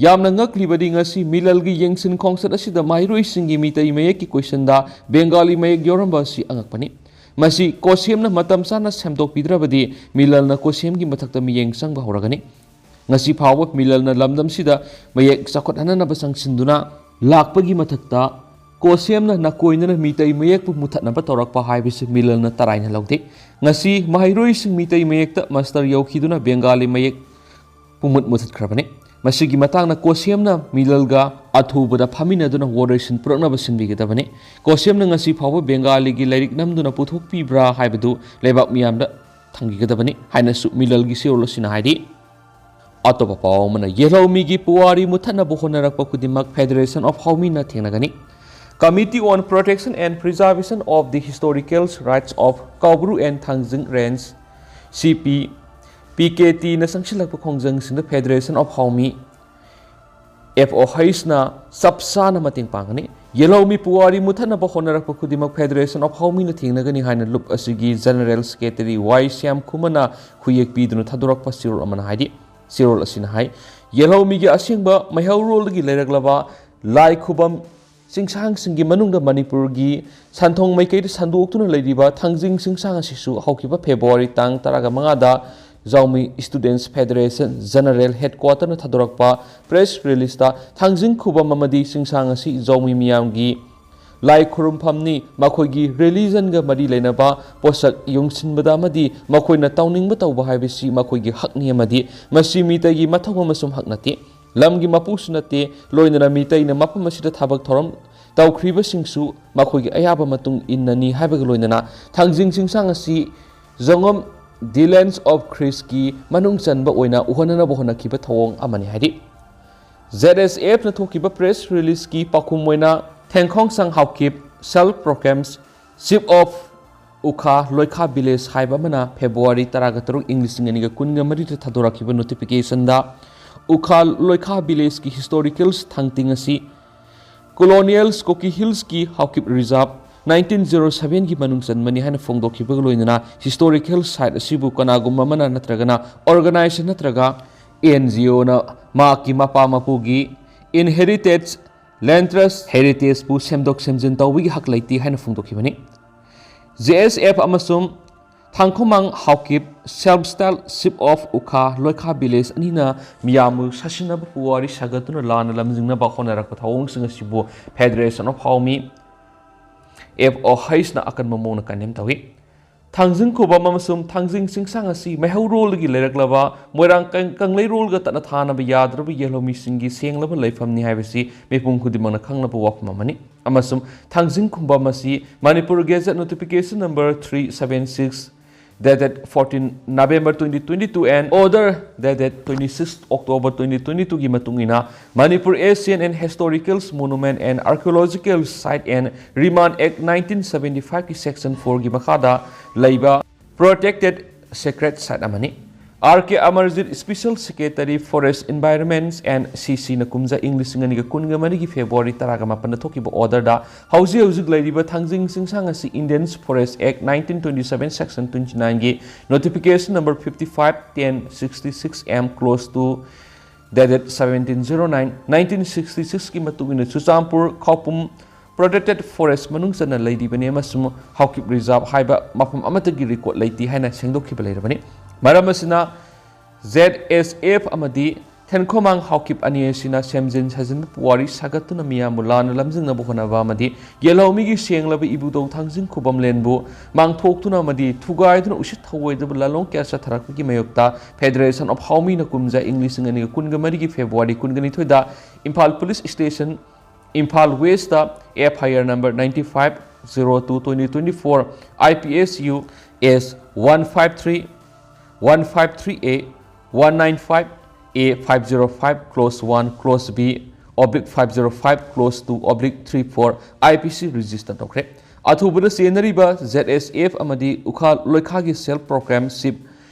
ꯌꯥꯝꯅ ꯉꯛꯂꯤꯕꯗꯤ ꯉꯁꯤ ꯃꯤꯂꯜꯒꯤ ꯌꯦꯡꯁꯤꯟ ꯈꯣꯡꯆꯠ ꯑꯁꯤꯗ ꯃꯍꯩꯔꯣꯏꯁꯤꯡꯒꯤ ꯃꯤꯇꯩ ꯃꯌꯦꯛꯀꯤ ꯀꯣꯏꯁꯟꯗ ꯕꯦꯡꯒꯥꯂꯤ ꯃꯌꯦꯛ ꯌꯥꯎꯔꯝꯕ ꯑꯁꯤ ꯑꯉꯛꯄꯅꯤ꯫ ꯃꯁꯤ ꯀꯣꯁꯦꯝꯅ ꯃꯇꯝ ꯆꯥꯅ ꯁꯦꯝꯗꯣꯛꯄꯤꯗ꯭ꯔꯕꯗꯤ ꯃꯤꯂꯜꯅ ꯀꯣꯁꯦꯝꯒꯤ ꯃꯊꯛꯇ ꯃꯤꯠꯌꯦꯡ ꯆꯪꯕ ꯍꯧꯔꯒꯅꯤ꯫ ꯉꯁꯤ ꯐꯥꯎꯕ ꯃꯤꯂꯜꯅ ꯂꯝꯗꯝꯁꯤꯗ ꯃꯌꯦꯛ ꯆꯥꯎꯈꯠꯍꯟꯅꯅꯕ ꯆꯪꯁꯤꯟꯗꯨꯅ ꯂꯥꯛꯄꯒꯤ ꯃꯊꯛꯇ ꯀꯣꯁꯦꯝꯅ ꯅꯥꯀꯣꯏꯅꯅ ꯃꯤꯇꯩ ꯃꯌꯦꯛꯄꯨ ꯃꯨꯊꯠꯅꯕ ꯇꯧꯔꯛꯄ ꯍꯥꯏꯕꯁꯤ ꯃꯤꯂꯜꯅ ꯇꯔꯥꯏꯅ ꯂꯧꯗꯦ꯫ ꯉꯁꯤ ꯃꯍꯩꯔꯣꯏꯁꯤꯡ ꯃꯤꯇꯩ ꯃꯌꯦꯛꯇ ꯃꯥꯁꯇꯔ ꯌꯧꯈꯤꯗꯨꯅ ꯕꯦꯡꯒꯥꯂꯤ ꯃꯌꯦꯛ ꯄꯨꯃꯨꯠ ꯃꯨꯊꯠꯈ꯭ꯔꯕꯅꯤ꯫ ꯃꯁꯤꯒꯤ ꯃꯇꯥꯡꯗ ꯀꯣꯁꯦꯝꯅ ꯃꯤꯂꯜꯒ ꯑꯊꯨꯕꯗ ꯐꯝꯃꯤꯟꯅꯗꯨꯅ ꯋꯥꯔꯣꯏꯁꯤꯟ ꯄꯨꯔꯛꯅꯕ ꯁꯤꯟꯕꯤꯒꯗꯕꯅꯤ꯫ ꯀꯣꯁꯦꯝꯅ ꯉꯁꯤ ꯐꯥꯎꯕ ꯕꯦꯡꯒꯥꯂꯤꯒꯤ ꯂꯥꯏꯔꯤꯛ ꯅꯝꯗꯨꯅ ꯄꯨꯊꯣꯛꯄꯤꯕ꯭ꯔꯥ ꯍꯥꯏꯕꯗꯨ ꯂꯩꯕꯥꯛ ꯃꯤꯌꯥꯝꯗ ꯊꯝꯈꯤꯒꯗꯕꯅꯤ ꯍꯥꯏꯅꯁꯨ ꯃꯤꯂꯜꯒꯤ ꯆꯦꯔꯣꯜ ꯑꯁꯤꯅ ꯍꯥꯏꯔꯤ꯫ ꯑꯇꯣꯞꯄ ꯄꯥꯎ ꯑꯃꯅ, ꯌꯦꯜꯍꯧꯃꯤꯒꯤ ꯄꯨꯋꯥꯔꯤ ꯃꯨꯊꯠꯅꯕ ꯍꯣꯠꯅꯔꯛꯄ ꯈꯨꯗꯤꯡꯃꯛ Federation of Howmi ꯅ ꯊꯦꯡꯅꯒꯅꯤ꯫ Committee on Protection and Preservation of the Historical Rights of Kaubru and Thangjing Range, C P P K T ꯅ ꯆꯪꯁꯤꯜꯂꯛꯄ ꯈꯣꯡꯖꯪꯁꯤꯡꯗ Federation of Howmi, F O H ꯅ ꯆꯞ ꯆꯥꯅ ꯃꯇꯦꯡ ꯄꯥꯡꯒꯅꯤ꯫ ꯌꯦꯜꯍꯧꯃꯤ ꯄꯨꯋꯥꯔꯤ ꯃꯨꯊꯠꯅꯕ ꯍꯣꯠꯅꯔꯛꯄ ꯈꯨꯗꯤꯡꯃꯛ Federation of Howmi ꯅ ꯊꯦꯡꯅꯒꯅꯤ ꯍꯥꯏꯅ ꯂꯨꯞ ꯑꯁꯤꯒꯤ General Secretary ꯋꯥꯏ ꯁ꯭ꯌꯥꯝ ꯈꯨꯃꯟꯅ ꯈꯨꯌꯦꯛ ꯄꯤꯗꯨꯅ ꯊꯥꯗꯣꯔꯛꯄ ꯆꯦꯔꯣꯜ ꯑꯃꯅ ꯍꯥꯏꯔꯤ꯫ ꯆꯦꯔꯣꯜ ꯑꯁꯤꯅ ꯍꯥꯏ, ꯌꯦꯜꯍꯧꯃꯤꯒꯤ ꯑꯁꯦꯡꯕ ꯃꯩꯍꯧꯔꯣꯜꯗꯒꯤ ꯂꯩꯔꯛꯂꯕ ꯂꯥꯏ ꯈꯨꯕꯝ ꯆꯤꯡꯁꯥꯡꯁꯤꯡꯒꯤ ꯃꯅꯨꯡꯗ ꯃꯅꯤꯄꯨꯔꯒꯤ ꯁꯟꯊꯣꯡ ꯃꯥꯏꯀꯩꯗ ꯁꯟꯗꯣꯛꯇꯨꯅ ꯂꯩꯔꯤꯕ ꯊꯥꯡꯖꯤꯡ ꯆꯤꯡꯁꯥꯡ ꯑꯁꯤꯁꯨ ꯍꯧꯈꯤꯕ February ꯇꯥꯡ ꯇꯔꯥꯒ ꯃꯉꯥꯗ ꯖꯥꯎꯃꯤ Students Federation General Headquarter ꯅ ꯊꯥꯗꯣꯔꯛꯄ press release ꯇ ꯊꯥꯡꯖꯤꯡ ꯈꯨꯕꯝ ꯑꯃꯗꯤ ꯆꯤꯡꯁꯥꯡ ꯑꯁꯤ ꯖꯥꯎꯃꯤ ꯃꯤꯌꯥꯝꯒꯤ ꯂꯥꯏ ꯈꯨꯔꯨꯝꯐꯝꯅꯤ, ꯃꯈꯣꯏꯒꯤ religion ꯒ ꯃꯔꯤ ꯂꯩꯅꯕ ꯄꯣꯠꯁꯛ ꯌꯨꯡꯁꯤꯟꯕꯗ ꯑꯃꯗꯤ ꯃꯈꯣꯏꯅ ꯇꯧꯅꯤꯡꯕ ꯇꯧꯕ ꯍꯥꯏꯕꯁꯤ ꯃꯈꯣꯏꯒꯤ ꯍꯛꯅꯤ ꯑꯃꯗꯤ ꯃꯁꯤ ꯃꯤꯇꯩꯒꯤ ꯃꯊꯧ ꯑꯃꯁꯨꯡ ꯍꯛ ꯅꯠꯇꯦ꯫ ꯂꯝꯒꯤ ꯃꯄꯨꯁꯨ ꯅꯠꯇꯦ, ꯂꯣꯏꯅꯅ ꯃꯤꯇꯩꯅ ꯃꯐꯝ ꯑꯁꯤꯗ ꯊꯕꯛ ꯊꯧꯔꯝ ꯇꯧꯈ꯭ꯔꯤꯕꯁꯤꯡꯁꯨ ꯃꯈꯣꯏꯒꯤ ꯑꯌꯥꯕ ꯃꯇꯨꯡ ꯏꯟꯅꯅꯤ ꯍꯥꯏꯕꯒ ꯂꯣꯏꯅꯅ ꯊꯥꯡꯖꯤꯡ ꯆꯤꯡꯁꯥꯡ ꯑꯁꯤ ꯖꯣꯉꯝ The Lands of Christ ꯀꯤ ꯃꯅꯨꯡ ꯆꯟꯕ ꯑꯣꯏꯅ ꯎꯍꯟꯅꯅꯕ ꯍꯣꯠꯅꯈꯤꯕ ꯊꯧꯑꯣꯡ ꯑꯃꯅꯤ ꯍꯥꯏꯔꯤ꯫ Z S F ꯅ ꯊꯣꯛꯈꯤꯕ press release ꯀꯤ ꯄꯥꯎꯈꯨꯝ ꯑꯣꯏꯅ ꯊꯦꯡꯈꯣꯡꯁꯪ Haokip, self proclaimed Chief of ꯎꯈꯥ ꯂꯣꯏꯈꯥ Village ꯍꯥꯏꯕ ꯑꯃꯅ February ꯇꯔꯥꯒ ꯇꯔꯨꯛ ꯏꯪ ꯂꯤꯁꯤꯡ ꯑꯅꯤꯒ ꯀꯨꯟꯒ ꯃꯔꯤꯗ ꯊꯥꯗꯣꯔꯛꯈꯤꯕ notification ꯗ ꯎꯈꯥ ꯂꯣꯏꯈꯥ Village ꯀꯤ historical ꯊꯥꯡꯇꯤꯡ ꯑꯁꯤ Colonial Kuki Hills ꯀꯤ Haokip reserve nineteen zero seven ꯒꯤ ꯃꯅꯨꯡ ꯆꯟꯕꯅꯤ ꯍꯥꯏꯅ ꯐꯣꯡꯗꯣꯛꯈꯤꯕꯒ ꯂꯣꯏꯅꯅ historical site ꯑꯁꯤꯕꯨ ꯀꯅꯥꯒꯨꯝꯕ ꯑꯃꯅ ꯅꯠꯇ꯭ꯔꯒꯅ organization ꯅꯠꯇ꯭ꯔꯒ N G O ꯅ ꯃꯍꯥꯛꯀꯤ ꯃꯄꯥ ꯃꯄꯨꯒꯤ inherited land trust heritage ꯄꯨ ꯁꯦꯝꯗꯣꯛ ꯁꯦꯝꯖꯤꯟ ꯇꯧꯕꯒꯤ ꯍꯛ ꯂꯩꯇꯦ ꯍꯥꯏꯅ ꯐꯣꯡꯗꯣꯛꯈꯤꯕꯅꯤ꯫ Z S F ꯑꯃꯁꯨꯡ ꯊꯥꯡꯈꯨꯃꯥꯡ Haokip, self styled Chief of ꯎꯈꯥ ꯂꯣꯏꯈꯥ Village ꯑꯅꯤꯅ ꯃꯤꯌꯥꯝꯕꯨ ꯁꯥꯁꯤꯟꯅꯕ ꯄꯨꯋꯥꯔꯤ ꯁꯥꯒꯠꯇꯨꯅ ꯂꯥꯟꯅ ꯂꯝꯖꯤꯡꯅꯕ ꯍꯣꯠꯅꯔꯛꯄ ꯊꯧꯑꯣꯡꯁꯤꯡ ꯑꯁꯤꯕꯨ Federation of Howmi, F O H ꯅ ꯑꯀꯟꯕ ꯃꯑꯣꯡꯗ condemn ꯇꯧꯏ꯫ ꯊꯥꯡꯖꯤꯡ ꯈꯨꯕꯝ ꯑꯃꯁꯨꯡ ꯊꯥꯡꯖꯤꯡ ꯆꯤꯡꯁꯥꯡ ꯑꯁꯤ ꯃꯩꯍꯧꯔꯣꯜꯗꯒꯤ ꯂꯩꯔꯛꯂꯕ ꯃꯣꯏꯔꯥꯡ ꯀꯪ-, ꯀꯪꯂꯩꯔꯣꯜꯒ ꯇꯠꯅ ꯊꯥꯅꯕ ꯌꯥꯗ꯭ꯔꯕ ꯌꯦꯜꯍꯧꯃꯤꯁꯤꯡꯒꯤ ꯁꯦꯡꯂꯕ ꯂꯩꯐꯝꯅꯤ ꯍꯥꯏꯕꯁꯤ ꯃꯤꯄꯨꯝ ꯈꯨꯗꯤꯡꯃꯛꯅ ꯈꯪꯂꯕ ꯋꯥꯐꯝ ꯑꯃꯅꯤ꯫ ꯑꯃꯁꯨꯡ ꯊꯥꯡꯖꯤꯡ ꯈꯨꯕꯝ ꯑꯁꯤ Manipur Gazette Notification Number three seven six, dated fourteen November twenty twenty-two and Order, dated twenty-six October twenty twenty-two ꯒꯤ ꯃꯇꯨꯡ ꯏꯟꯅ, Manipur Ancient and Historical Monument and Archaeological Site and Remand Act nineteen seventy-five ꯒꯤ Section four ꯒꯤ ꯃꯈꯥꯗ ꯂꯩꯕ protected sacred site ꯑꯃꯅꯤ꯫ R K Amarjit, Special Secretary, Forest, Environments and C C ꯅ ꯀꯨꯝꯖꯥ ꯏꯪ ꯂꯤꯁꯤꯡ ꯑꯅꯤꯒ ꯀꯨꯟꯒ ꯃꯔꯤꯒꯤ February ꯇꯔꯥꯒ ꯃꯥꯄꯟꯗ ꯊꯣꯛꯈꯤꯕ order ꯗ ꯍꯧꯖꯤꯛ ꯍꯧꯖꯤꯛ ꯂꯩꯔꯤꯕ ꯊꯥꯡꯖꯤꯡ ꯆꯤꯡꯁꯥꯡ ꯑꯁꯤ Indian Forest Act nineteen twenty-seven Section twenty-nine ꯒꯤ Notification Number fifty-five ten sixty-six M close two, dated seventeen zero nine nineteen sixty-six ꯀꯤ ꯃꯇꯨꯡ ꯏꯟꯅ ꯆꯨꯔꯆꯥꯟꯄꯨꯔ ꯈꯥꯎꯄꯨꯝ Protected Forest ꯃꯅꯨꯡ ꯆꯟꯅ ꯂꯩꯔꯤꯕꯅꯤ ꯑꯃꯁꯨꯡ ꯍꯥꯎꯀꯤꯞ Reserve ꯍꯥꯏꯕ ꯃꯐꯝ ꯑꯃꯠꯇꯒꯤ record ꯂꯩꯇꯦ ꯍꯥꯏꯅ ꯁꯦꯡꯗꯣꯛꯈꯤꯕ ꯂꯩꯔꯕꯅꯤ꯫ ꯃꯔꯝ ꯑꯁꯤꯅ, Z S F ꯑꯃꯗꯤ ꯊꯦꯟꯈꯣꯃꯥꯡ ꯍꯥꯎꯀꯤꯞ ꯑꯅꯤ ꯑꯁꯤꯅ ꯁꯦꯝꯖꯤꯟ ꯁꯥꯖꯤꯟꯕ ꯄꯨꯋꯥꯔꯤ ꯁꯥꯒꯠꯇꯨꯅ ꯃꯤꯌꯥꯝꯕꯨ ꯂꯥꯟꯅ ꯂꯝꯖꯤꯡꯅꯕ ꯍꯣꯠꯅꯕ ꯑꯃꯗꯤ ꯌꯦꯜꯍꯧꯃꯤꯒꯤ ꯁꯦꯡꯂꯕ ꯏꯕꯨꯙꯧ ꯊꯥꯡꯖꯤꯡ ꯈꯨꯕꯝ ꯂꯦꯟꯕꯨ ꯃꯥꯡꯊꯣꯛꯇꯨꯅ ꯑꯃꯗꯤ ꯊꯨꯒꯥꯏꯗꯨꯅ ꯎꯁꯤꯠ ꯊꯧꯑꯣꯏꯗꯕ ꯂꯥꯂꯣꯡ ꯀꯌꯥ ꯆꯠꯊꯔꯛꯄꯒꯤ ꯃꯥꯌꯣꯛꯇ Federation of ꯍꯥꯎꯃꯤꯅ ꯀꯨꯝꯖꯥ ꯏꯪ ꯂꯤꯁꯤꯡ ꯑꯅꯤꯒ ꯀꯨꯟꯒ ꯃꯔꯤꯒꯤ February ꯀꯨꯟꯒ ꯅꯤꯊꯣꯏꯗ Imphal Police Station, Imphal West ꯇ F I R number ninety-five zero two twenty twenty-four, I P S U S one five three, one five three A, one nine five A, five zero five clause one clause B oblique five zero five clause two oblique three four I P C register ꯇꯧꯈ꯭ꯔꯦ꯫ ꯑꯊꯨꯕꯗ ꯆꯦꯟꯅꯔꯤꯕ Z S F ꯑꯃꯗꯤ ꯎꯈꯥ ꯂꯣꯏꯈꯥꯒꯤ self proclaimed chief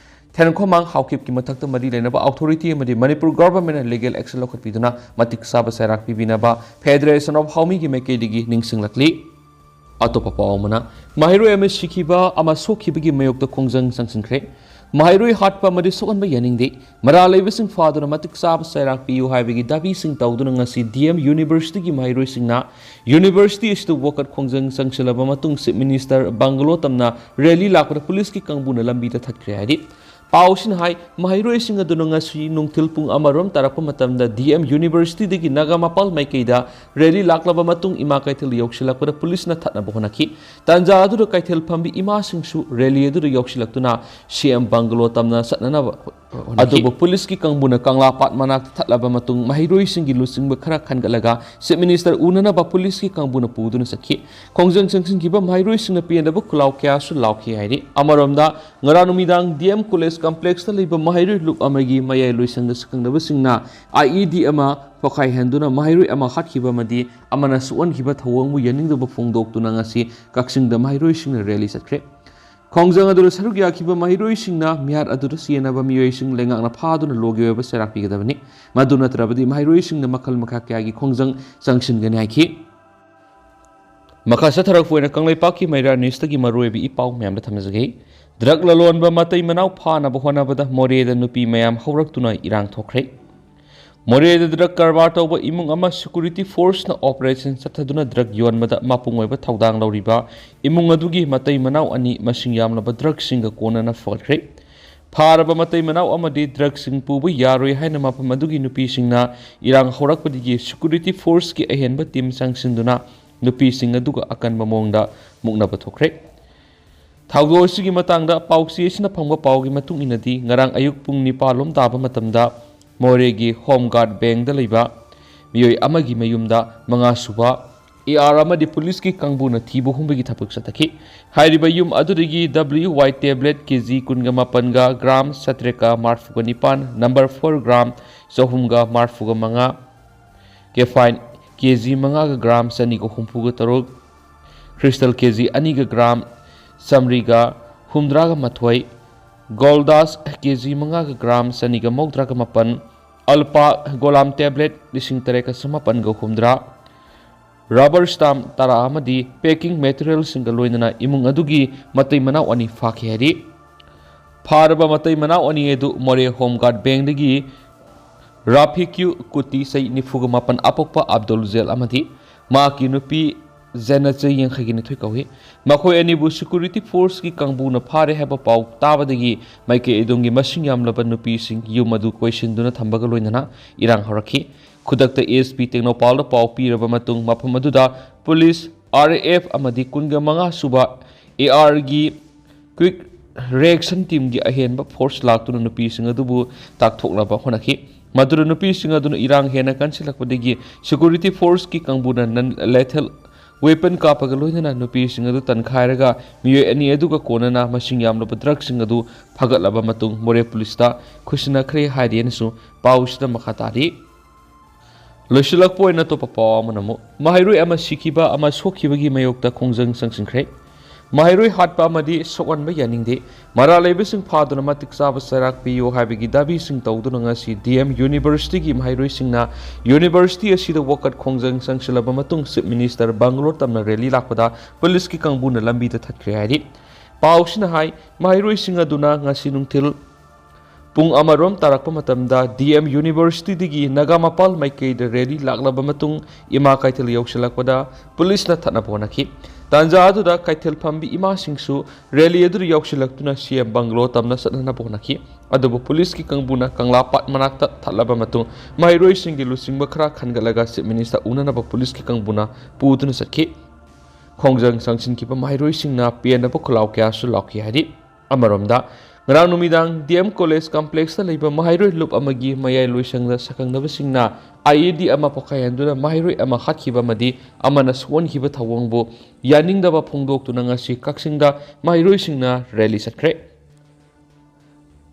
ꯊꯦꯟꯈꯣꯃꯥꯡ ꯍꯥꯎꯀꯤꯞꯀꯤ ꯃꯊꯛꯇ ꯃꯔꯤ ꯂꯩꯅꯕ authority ꯑꯃꯗꯤ Manipur government ꯅ legal action ꯂꯧꯈꯠꯄꯤꯗꯨꯅ ꯃꯇꯤꯛ ꯆꯥꯕ ꯆꯩꯔꯥꯛ ꯄꯤꯕꯤꯅꯕ Federation of ꯍꯥꯎꯃꯤꯒꯤ ꯃꯥꯏꯀꯩꯗꯒꯤ ꯅꯤꯡꯁꯤꯡꯂꯛꯂꯤ꯫ ꯑꯇꯣꯞꯄ ꯄꯥꯎ ꯑꯃꯅ, ꯃꯍꯩꯔꯣꯏ ꯑꯃ ꯁꯤꯈꯤꯕ ꯑꯃ ꯁꯣꯛꯈꯤꯕꯒꯤ ꯃꯥꯌꯣꯛꯇ ꯈꯣꯡꯖꯪ ꯆꯪꯁꯤꯟꯈ꯭ꯔꯦ꯫ ꯃꯍꯩꯔꯣꯏ ꯍꯥꯠꯄ ꯑꯃꯗꯤ ꯁꯣꯛꯍꯟꯕ ꯌꯥꯅꯤꯡꯗꯦ, ꯃꯔꯥꯜ ꯂꯩꯕꯁꯤꯡ ꯐꯥꯗꯨꯅ ꯃꯇꯤꯛ ꯆꯥꯕ ꯆꯩꯔꯥꯛ ꯄꯤꯌꯨ ꯍꯥꯏꯕꯒꯤ ꯗꯥꯕꯤꯁꯤꯡ ꯇꯧꯗꯨꯅ ꯉꯁꯤ D M University ꯒꯤ ꯃꯍꯩꯔꯣꯏꯁꯤꯡꯅ university ꯑꯁꯤꯗ ꯋꯥꯀꯠ ꯈꯣꯡꯖꯪ ꯆꯪꯁꯤꯜꯂꯕ ꯃꯇꯨꯡ Chief Minister bungalow ꯇꯝꯅ rally ꯂꯥꯛꯄꯗ police ꯀꯤ ꯀꯥꯡꯕꯨꯅ ꯂꯝꯕꯤꯗ ꯊꯠꯈ꯭ꯔꯦ ꯍꯥꯏꯔꯤ꯫ ꯄꯥꯎꯁꯤꯅ ꯍꯥꯏ, ꯃꯍꯩꯔꯣꯏꯁꯤꯡ ꯑꯗꯨꯅ ꯉꯁꯤ ꯅꯨꯡꯊꯤꯜ ꯄꯨꯡ ꯑꯃꯔꯣꯝ ꯇꯥꯔꯛꯄ ꯃꯇꯝꯗ ꯗꯤ ꯑꯦꯝ ꯌꯨꯅꯤꯚꯔꯁꯤꯇꯤꯗꯒꯤ ꯅꯥꯒꯥ ꯃꯄꯥꯜ ꯃꯥꯏꯀꯩꯗ ꯔꯦꯂꯤ ꯂꯥꯛꯂꯕ ꯃꯇꯨꯡ ꯏꯃꯥ ꯀꯩꯊꯦꯜ ꯌꯧꯁꯤꯜꯂꯛꯄꯗ ꯄꯨꯂꯤꯁꯅ ꯊꯠꯅꯕ ꯍꯣꯠꯅꯈꯤ꯫ ꯇꯥꯟꯖꯥ ꯑꯗꯨꯗ ꯀꯩꯊꯦꯜ ꯐꯝꯕꯤ ꯏꯃꯥꯁꯤꯡꯁꯨ ꯔꯦꯂꯤ ꯑꯗꯨꯗ ꯌꯧꯁꯤꯜꯂꯛꯇꯨꯅ ꯁꯤ ꯑꯦꯝ ꯕꯪꯒꯂꯣ ꯇꯝꯅ ꯆꯠꯅꯅꯕ ꯍꯣꯠꯅꯈꯤ꯫ ꯑꯗꯨꯕꯨ ꯄꯨꯂꯤꯁꯀꯤ ꯀꯥꯡꯕꯨꯅ ꯀꯪꯂꯥ ꯄꯥꯠ ꯃꯅꯥꯛꯇ ꯊꯠꯂꯕ ꯃꯇꯨꯡ ꯃꯍꯩꯔꯣꯏꯁꯤꯡꯒꯤ ꯂꯨꯆꯤꯡꯕ ꯈꯔ ꯈꯟꯒꯠꯂꯒ ꯆꯤꯐ ꯃꯤꯅꯤꯁꯇꯔ ꯎꯅꯅꯕ ꯄꯨꯂꯤꯁꯀꯤ ꯀꯥꯡꯕꯨꯅ ꯄꯨꯗꯨꯅ ꯆꯠꯈꯤ꯫ ꯈꯣꯡꯖꯪ ꯆꯪꯁꯤꯟꯈꯤꯕ ꯃꯍꯩꯔꯣꯏꯁꯤꯡꯅ ꯄꯦꯟꯗꯕ ꯈꯨꯜꯂꯥꯎ ꯀꯌꯥꯁꯨ ꯂꯥꯎꯈꯤ ꯍꯥꯏꯔꯤ꯫ ꯑꯃꯔꯣꯝꯗ, ꯉꯔꯥꯡ ꯅꯨꯃꯤꯗꯥꯡ ꯗꯤ ꯑꯦꯝ ꯀꯣꯂꯦꯖ ꯀꯝꯄ꯭ꯂꯦꯛꯁꯇ ꯂꯩꯕ ꯃꯍꯩꯔꯣꯏ ꯂꯨꯞ ꯑꯃꯒꯤ ꯃꯌꯥꯏ ꯂꯣꯏꯁꯪꯗ ꯁꯛꯈꯪꯗꯕꯁꯤꯡꯅ ꯑꯥꯏ ꯏ ꯗꯤ ꯑꯃ ꯄꯣꯈꯥꯏꯍꯟꯗꯨꯅ ꯃꯍꯩꯔꯣꯏ ꯑꯃ ꯍꯥꯠꯈꯤꯕ ꯑꯃꯗꯤ ꯑꯃꯅ ꯁꯣꯛꯍꯟꯈꯤꯕ ꯊꯧꯑꯣꯡꯕꯨ ꯌꯥꯅꯤꯡꯗꯕ ꯐꯣꯡꯗꯣꯛꯇꯨꯅ ꯉꯁꯤ ꯀꯛꯆꯤꯡꯗ ꯃꯍꯩꯔꯣꯏꯁꯤꯡꯅ ꯔꯦꯂꯤ ꯆꯠꯈ꯭ꯔꯦ꯫ ꯈꯣꯡꯖꯪ ꯑꯗꯨꯗ ꯁꯔꯨꯛ ꯌꯥꯈꯤꯕ ꯃꯍꯩꯔꯣꯏꯁꯤꯡꯅ ꯃꯤꯍꯥꯠ ꯑꯗꯨꯗ ꯆꯦꯟꯅꯕ ꯃꯤꯑꯣꯏꯁꯤꯡ ꯂꯩꯉꯥꯛꯅ ꯐꯥꯗꯨꯅ ꯂꯣꯒꯤ ꯑꯣꯏꯕ ꯆꯩꯔꯥꯛ ꯄꯤꯒꯗꯕꯅꯤ꯫ ꯃꯗꯨ ꯅꯠꯇ꯭ꯔꯕꯗꯤ ꯃꯍꯩꯔꯣꯏꯁꯤꯡꯅ ꯃꯈꯜ ꯃꯈꯥ ꯀꯌꯥꯒꯤ ꯈꯣꯡꯖꯪ ꯆꯪꯁꯤꯟꯒꯅꯤ ꯍꯥꯏꯈꯤ꯫ ꯃꯈꯥ ꯆꯠꯊꯔꯛꯄ ꯑꯣꯏꯅ ꯀꯪꯂꯩꯄꯥꯛꯀꯤ ꯃꯩꯔꯥ ꯅ꯭ꯌꯨꯁꯇꯒꯤ ꯃꯔꯨꯑꯣꯏꯕ ꯏ ꯄꯥꯎ ꯃꯌꯥꯝꯗ ꯊꯝꯖꯒꯦ꯫ ꯗ꯭ꯔꯒ ꯂꯂꯣꯟꯕ ꯃꯇꯩ ꯃꯅꯥꯎ ꯐꯥꯅꯕ ꯍꯣꯠꯅꯕꯗ ꯃꯣꯔꯦꯗ ꯅꯨꯄꯤ ꯃꯌꯥꯝ ꯍꯧꯔꯛꯇꯨꯅ ꯏꯔꯥꯡ ꯊꯣꯛꯈ꯭ꯔꯦ꯫ ꯃꯣꯔꯦꯗ ꯗ꯭ꯔꯒ ꯀꯔꯕꯥꯔ ꯇꯧꯕ ꯏꯃꯨꯡ ꯑꯃ ꯁꯦꯀ꯭ꯌꯨꯔꯤꯇꯤ ꯐꯣꯔꯁꯅ ꯑꯣꯄꯔꯦꯁꯟ ꯆꯠꯊꯗꯨꯅ ꯗ꯭ꯔꯒ ꯌꯣꯟꯕꯗ ꯃꯄꯨꯡ ꯑꯣꯏꯕ ꯊꯧꯗꯥꯡ ꯂꯧꯔꯤꯕ ꯏꯃꯨꯡ ꯑꯗꯨꯒꯤ ꯃꯇꯩ ꯃꯅꯥꯎ ꯑꯅꯤ ꯃꯁꯤꯡ ꯌꯥꯝꯂꯕ ꯗ꯭ꯔꯒꯁꯤꯡꯒ ꯀꯣꯟꯅꯅ ꯐꯒꯠꯈ꯭ꯔꯦ꯫ ꯐꯥꯔꯕ ꯃꯇꯩ ꯃꯅꯥꯎ ꯑꯃꯗꯤ ꯗ꯭ꯔꯒꯁꯤꯡ ꯄꯨꯕ ꯌꯥꯔꯣꯏ ꯍꯥꯏꯅ ꯃꯐꯝ ꯑꯗꯨꯒꯤ ꯅꯨꯄꯤꯁꯤꯡꯅ ꯏꯔꯥꯡ ꯍꯧꯔꯛꯄꯗꯒꯤ ꯁꯦꯀ꯭ꯌꯨꯔꯤꯇꯤ ꯐꯣꯔꯁꯀꯤ ꯑꯍꯦꯟꯕ ꯇꯤꯝ ꯆꯪꯁꯤꯟꯗꯨꯅ ꯅꯨꯄꯤꯁꯤꯡ ꯑꯗꯨꯒ ꯑꯀꯟꯕ ꯃꯑꯣꯡꯗ ꯃꯨꯛꯅꯕ ꯊꯣꯛꯈ꯭ꯔꯦ꯫ ꯊꯧꯗꯣꯛ ꯑꯁꯤꯒꯤ ꯃꯇꯥꯡꯗ ꯄꯥꯎꯆꯦ ꯑꯁꯤꯅ ꯐꯪꯕ ꯄꯥꯎꯒꯤ ꯃꯇꯨꯡ ꯏꯟꯅꯗꯤ, ꯉꯔꯥꯡ ꯑꯌꯨꯛ ꯄꯨꯡ ꯅꯤꯄꯥꯜ ꯂꯣꯝ ꯇꯥꯕ ꯃꯇꯝꯗ ꯃꯣꯔꯦꯒꯤ ꯍꯣꯝ ꯒꯥꯔꯗ ꯕꯦꯡꯗ ꯂꯩꯕ ꯃꯤꯑꯣꯏ ꯑꯃꯒꯤ ꯃꯌꯨꯝꯗ ꯃꯉꯥ ꯁꯨꯕ ꯑꯦ ꯑꯥꯔ ꯑꯃꯗꯤ ꯄꯨꯂꯤꯁꯀꯤ ꯀꯥꯡꯕꯨꯅ ꯊꯤꯕ ꯍꯨꯝꯕꯒꯤ ꯊꯕꯛ ꯆꯠꯊꯈꯤ꯫ ꯍꯥꯏꯔꯤꯕ ꯌꯨꯝ ꯑꯗꯨꯗꯒꯤ ꯗꯕ꯭ꯂꯤꯎ ꯋꯥꯏ ꯇꯦꯕ꯭ꯂꯦꯠ ꯀꯦ ꯖꯤ ꯀꯨꯟꯒ ꯃꯥꯄꯟꯒ ꯒ꯭ꯔꯥꯝ ꯆꯥꯇ꯭ꯔꯦꯠꯀ ꯃꯔꯐꯨꯒ ꯅꯤꯄꯥꯟ, ꯅꯝꯕꯔ ꯐꯣꯔ ꯒ꯭ꯔꯥꯝ ꯆꯍꯨꯝꯒ ꯃꯔꯐꯨꯒ ꯃꯉꯥ, ꯀꯦꯐꯥꯏꯟ ꯀꯦ ꯖꯤ ꯃꯉꯥꯒ ꯒ꯭ꯔꯥꯝ ꯆꯅꯤꯒ ꯍꯨꯝꯐꯨꯒ ꯇꯔꯨꯛ, ꯀ꯭ꯔꯤꯁꯇꯜ ꯀꯦ ꯖꯤ ꯑꯅꯤꯒ ꯒ꯭ꯔꯥꯝ ꯆꯥꯃꯔꯤꯒ ꯍꯨꯝꯗ꯭ꯔꯥꯒ ꯃꯥꯊꯣꯏ, ꯒꯣꯜꯗꯥꯁ ꯀꯦ ꯖꯤ ꯃꯉꯥꯒ ꯒ꯭ꯔꯥꯝ ꯆꯅꯤꯒ ꯃꯧꯗ꯭ꯔꯥꯒ ꯃꯥꯄꯟ, ꯑꯜꯄꯥ ꯒꯣꯂꯥꯝ ꯇꯦꯕ꯭ꯂꯦꯠ ꯂꯤꯁꯤꯡ ꯇꯔꯦꯠꯀ ꯆꯃꯥꯄꯟꯒ ꯍꯨꯝꯗ꯭ꯔꯥ, ꯔꯕꯔ ꯁ꯭ꯇꯥꯝ ꯇꯔꯥ ꯑꯃꯗꯤ ꯄꯦꯀꯤꯡ ꯃꯦꯇꯔꯤꯌꯦꯜꯁꯤꯡꯒ ꯂꯣꯏꯅꯅ ꯏꯃꯨꯡ ꯑꯗꯨꯒꯤ ꯃꯇꯩ ꯃꯅꯥꯎ ꯑꯅꯤ ꯐꯥꯈꯤ ꯍꯥꯏꯔꯤ꯫ ꯐꯥꯔꯕ ꯃꯇꯩ ꯃꯅꯥꯎ ꯑꯅꯤ ꯑꯗꯨ ꯃꯣꯔꯦ ꯍꯣꯝ ꯒꯥꯔꯗ ꯕꯦꯡꯗꯒꯤ ꯔꯥꯐꯤꯀ꯭ꯌꯨ ꯀꯨꯇꯤ ꯆꯍꯤ ꯅꯤꯐꯨꯒ ꯃꯥꯄꯟ ꯑꯄꯣꯛꯄ ꯑꯕꯗꯨꯜ ꯖꯦꯜ ꯑꯃꯗꯤ ꯃꯍꯥꯛꯀꯤ ꯅꯨꯄꯤ ꯖꯦꯟꯅ ꯆꯍꯤ ꯌꯥꯡꯈꯩꯒ ꯅꯤꯊꯣꯏ ꯀꯧꯏ꯫ ꯃꯈꯣꯏ ꯑꯅꯤꯕꯨ security forceꯀꯤ ꯀꯥꯡꯕꯨꯅ ꯐꯥꯔꯦ ꯍꯥꯏꯕ ꯄꯥꯎ ꯇꯥꯕꯗꯒꯤ ꯃꯥꯏꯀꯩ ꯑꯗꯣꯝꯒꯤ ꯃꯁꯤꯡ ꯌꯥꯝꯂꯕ ꯅꯨꯄꯤꯁꯤꯡ ꯌꯨꯝ ꯑꯗꯨ ꯀꯣꯏꯁꯤꯟꯗꯨꯅ ꯊꯝꯕꯒ ꯂꯣꯏꯅꯅ ꯏꯔꯥꯡ ꯍꯧꯔꯛꯈꯤ꯫ ꯈꯨꯗꯛꯇ SP ꯇꯦꯡꯅꯧꯄꯥꯜꯗ ꯄꯥꯎ ꯄꯤꯔꯕ ꯃꯇꯨꯡ ꯃꯐꯝ ꯑꯗꯨꯗ ꯄꯨꯂꯤꯁ, RAF ꯑꯃꯗꯤ ꯀꯨꯟꯒ ꯃꯉꯥ ꯁꯨꯕ ARꯒꯤ quick reaction teamꯒꯤ ꯑꯍꯦꯟꯕ force ꯂꯥꯛꯇꯨꯅ ꯅꯨꯄꯤꯁꯤꯡ ꯑꯗꯨꯕꯨ ꯇꯥꯛꯊꯣꯛꯅꯕ ꯍꯣꯠꯅꯈꯤ꯫ ꯃꯗꯨꯅ ꯅꯨꯄꯤꯁꯤꯡ ꯑꯗꯨꯅ ꯏꯔꯥꯡ ꯍꯦꯟꯅ ꯀꯟꯁꯤꯜꯂꯛꯄꯗꯒꯤ security forceꯀꯤ ꯀꯥꯡꯕꯨꯅ non lethal weapon ꯀꯥꯞꯄꯒ ꯂꯣꯏꯅꯅ ꯅꯨꯄꯤꯁꯤꯡ ꯑꯗꯨ ꯇꯟꯈꯥꯏꯔꯒ ꯃꯤꯑꯣꯏ ꯑꯅꯤ ꯑꯗꯨꯒ ꯀꯣꯟꯅꯅ ꯃꯁꯤꯡ ꯌꯥꯝꯂꯕ ꯗ꯭ꯔꯒꯁꯤꯡ ꯑꯗꯨ ꯐꯒꯠꯂꯕ ꯃꯇꯨꯡ ꯃꯣꯔꯦ ꯄꯨꯂꯤꯁꯇ ꯈꯨꯠꯁꯤꯟꯅꯈ꯭ꯔꯦ ꯍꯥꯏꯔꯤ ꯍꯥꯏꯅꯁꯨ ꯄꯥꯎꯁꯤꯗ ꯃꯈꯥ ꯇꯥꯔꯤ꯫ ꯂꯣꯏꯁꯤꯜꯂꯛꯄ ꯑꯣꯏꯅ ꯑꯇꯣꯞꯄ ꯄꯥꯎ ꯑꯃꯅ ꯑꯃꯨꯛ ꯃꯍꯩꯔꯣꯏ ꯑꯃ ꯁꯤꯈꯤꯕ ꯑꯃ ꯁꯣꯛꯈꯤꯕꯒꯤ ꯃꯥꯌꯣꯛꯇ ꯈꯣꯡꯖꯪ ꯆꯪꯁꯤꯟꯈ꯭ꯔꯦ꯫ ꯃꯍꯩꯔꯣꯏ ꯍꯥꯠꯄ ꯑꯃꯗꯤ ꯁꯣꯛꯍꯟꯕ ꯌꯥꯅꯤꯡꯗꯦ꯫ ꯃꯔꯥꯜ ꯂꯩꯕꯁꯤꯡ ꯐꯥꯗꯨꯅ ꯃꯇꯤꯛ ꯆꯥꯕ ꯆꯩꯔꯥꯛ ꯄꯤꯌꯨ ꯍꯥꯏꯕꯒꯤ ꯗꯥꯕꯤꯁꯤꯡ ꯇꯧꯗꯨꯅ ꯉꯁꯤ DM Universityꯒꯤ ꯃꯍꯩꯔꯣꯏꯁꯤꯡꯅ university ꯑꯁꯤꯗ ꯋꯥꯀꯠ ꯈꯣꯡꯖꯪ ꯆꯪꯁꯤꯜꯂꯕ ꯃꯇꯨꯡ Chief Minister bungalow ꯇꯝꯅ rally ꯂꯥꯛꯄꯗ ꯄꯨꯂꯤꯁꯀꯤ ꯀꯥꯡꯕꯨꯅ ꯂꯝꯕꯤꯗ ꯊꯠꯈ꯭ꯔꯦ ꯍꯥꯏꯔꯤ꯫ ꯄꯥꯎꯁꯤꯅ ꯍꯥꯏ, ꯃꯍꯩꯔꯣꯏꯁꯤꯡ ꯑꯗꯨꯅ ꯉꯁꯤ ꯅꯨꯡꯊꯤꯜ ꯄꯨꯡ ꯑꯃꯔꯣꯝ ꯇꯥꯔꯛꯄ ꯃꯇꯝꯗ DM Universityꯗꯒꯤ ꯅꯥꯒꯥꯃꯄꯥꯜ ꯃꯥꯏꯀꯩꯗ rally ꯂꯥꯛꯂꯕ ꯃꯇꯨꯡ ꯏꯃꯥ ꯀꯩꯊꯦꯜ ꯌꯧꯁꯤꯜꯂꯛꯄꯗ ꯄꯨꯂꯤꯁꯅ ꯊꯠꯅꯕ ꯍꯣꯠꯅꯈꯤ꯫ ꯇꯥꯟꯖꯥ ꯑꯗꯨꯗ ꯀꯩꯊꯦꯜ ꯐꯝꯕꯤ ꯏꯃꯥꯁꯤꯡꯁꯨ rally ꯑꯗꯨꯗ ꯌꯧꯁꯤꯜꯂꯛꯇꯨꯅ CM bungalow ꯇꯝꯅ ꯆꯠꯅꯅꯕ ꯍꯣꯠꯅꯈꯤ꯫ ꯑꯗꯨꯕꯨ ꯄꯨꯂꯤꯁꯀꯤ ꯀꯥꯡꯕꯨꯅ ꯀꯪꯂꯥ ꯄꯥꯠ ꯃꯅꯥꯛꯇ ꯊꯠꯂꯕ ꯃꯇꯨꯡ ꯃꯍꯩꯔꯣꯏꯁꯤꯡꯒꯤ ꯂꯨꯆꯤꯡꯕ ꯈꯔ ꯈꯟꯒꯠꯂꯒ Chief Minister ꯎꯅꯅꯕ ꯄꯨꯂꯤꯁꯀꯤ ꯀꯥꯡꯕꯨꯅ ꯄꯨꯗꯨꯅ ꯆꯠꯈꯤ꯫ ꯈꯣꯡꯖꯪ ꯆꯪꯁꯤꯟꯈꯤꯕ ꯃꯍꯩꯔꯣꯏꯁꯤꯡꯅ ꯄꯦꯟꯗꯕ ꯈꯨꯜꯂꯥꯎ ꯀꯌꯥꯁꯨ ꯂꯥꯎꯈꯤ ꯍꯥꯏꯔꯤ꯫ ꯑꯃꯔꯣꯝꯗ, ꯉꯔꯥꯡ ꯅꯨꯃꯤꯗꯥꯡ DM College Complexꯇ ꯂꯩꯕ ꯃꯍꯩꯔꯣꯏ ꯂꯨꯞ ꯑꯃꯒꯤ ꯃꯌꯥꯏ ꯂꯣꯏꯁꯪꯗ ꯁꯛꯈꯪꯅꯕꯁꯤꯡꯅ IED ꯑꯃ ꯄꯣꯈꯥꯏꯍꯟꯗꯨꯅ ꯃꯍꯩꯔꯣꯏ ꯑꯃ ꯍꯥꯠꯈꯤꯕ ꯑꯃꯗꯤ ꯑꯃꯅ ꯁꯣꯛꯍꯟꯈꯤꯕ ꯊꯧꯑꯣꯡꯕꯨ ꯌꯥꯅꯤꯡꯗꯕ ꯐꯣꯡꯗꯣꯛꯇꯨꯅ ꯉꯁꯤ ꯀꯛꯆꯤꯡꯗ ꯃꯍꯩꯔꯣꯏꯁꯤꯡꯅ rally ꯆꯠꯈ꯭ꯔꯦ꯫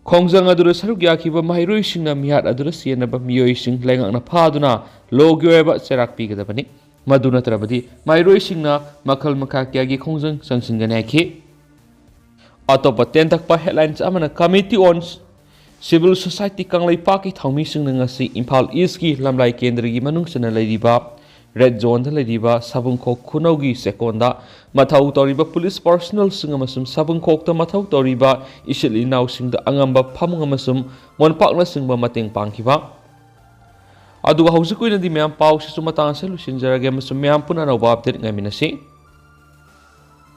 ꯈꯣꯡꯖꯪ ꯑꯗꯨꯗ ꯁꯔꯨꯛ ꯌꯥꯈꯤꯕ ꯃꯍꯩꯔꯣꯏꯁꯤꯡꯅ ꯃꯤꯍꯥꯠ ꯑꯗꯨꯗ ꯆꯦꯟꯅꯕ ꯃꯤꯑꯣꯏꯁꯤꯡ ꯂꯩꯉꯥꯛꯅ ꯐꯥꯗꯨꯅ lawꯒꯤ ꯑꯣꯏꯕ ꯆꯩꯔꯥꯛ ꯄꯤꯒꯗꯕꯅꯤ꯫ ꯃꯗꯨ ꯅꯠꯇ꯭ꯔꯕꯗꯤ ꯃꯍꯩꯔꯣꯏꯁꯤꯡꯅ ꯃꯈꯜ ꯃꯈꯥ ꯀꯌꯥꯒꯤ ꯈꯣꯡꯖꯪ ꯆꯪꯁꯤꯟꯒꯅꯤ ꯍꯥꯏꯈꯤ꯫ ꯑꯇꯣꯞꯄ ꯇꯦꯟꯇꯛꯄ headlines ꯑꯃꯅ Committee on Civil Society ꯀꯪꯂꯩꯄꯥꯛꯀꯤ ꯊꯧꯃꯤꯁꯤꯡꯅ ꯉꯁꯤ ꯏꯝꯐꯥꯜ Eastꯀꯤ ꯂꯝꯂꯥꯏ ꯀꯦꯟꯗ꯭ꯔꯒꯤ ꯃꯅꯨꯡ ꯆꯟꯅ ꯂꯩꯔꯤꯕ red zoneꯗ ꯂꯩꯔꯤꯕ ꯁꯥꯕꯨꯡꯈꯣꯛ ꯈꯨꯅꯧꯒꯤ ꯆꯦꯛꯀꯣꯟꯗ ꯃꯊꯧ ꯇꯧꯔꯤꯕ ꯄꯨꯂꯤꯁ personnelꯁꯤꯡ ꯑꯃꯁꯨꯡ ꯁꯥꯕꯨꯡꯈꯣꯛꯇ ꯃꯊꯧ ꯇꯧꯔꯤꯕ ꯏꯆꯤꯜ ꯏꯅꯥꯎꯁꯤꯡꯗ ꯑꯉꯝꯕ ꯐꯃꯨꯡ ꯑꯃꯁꯨꯡ ꯃꯣꯟꯄꯥꯛꯅꯆꯤꯡꯕ ꯃꯇꯦꯡ ꯄꯥꯡꯈꯤꯕ꯫ ꯑꯗꯨꯒ ꯍꯧꯖꯤꯛꯀꯤ ꯑꯣꯏꯅꯗꯤ ꯃꯌꯥꯝ, ꯄꯥꯎꯁꯤꯁꯨ ꯃꯇꯥꯡ ꯑꯁꯤꯗ ꯂꯣꯏꯁꯤꯟꯖꯔꯒꯦ ꯑꯃꯁꯨꯡ ꯃꯌꯥꯝ ꯄꯨꯟꯅ ꯑꯅꯧꯕ update ꯉꯥꯏꯃꯤꯟꯅꯁꯤ꯫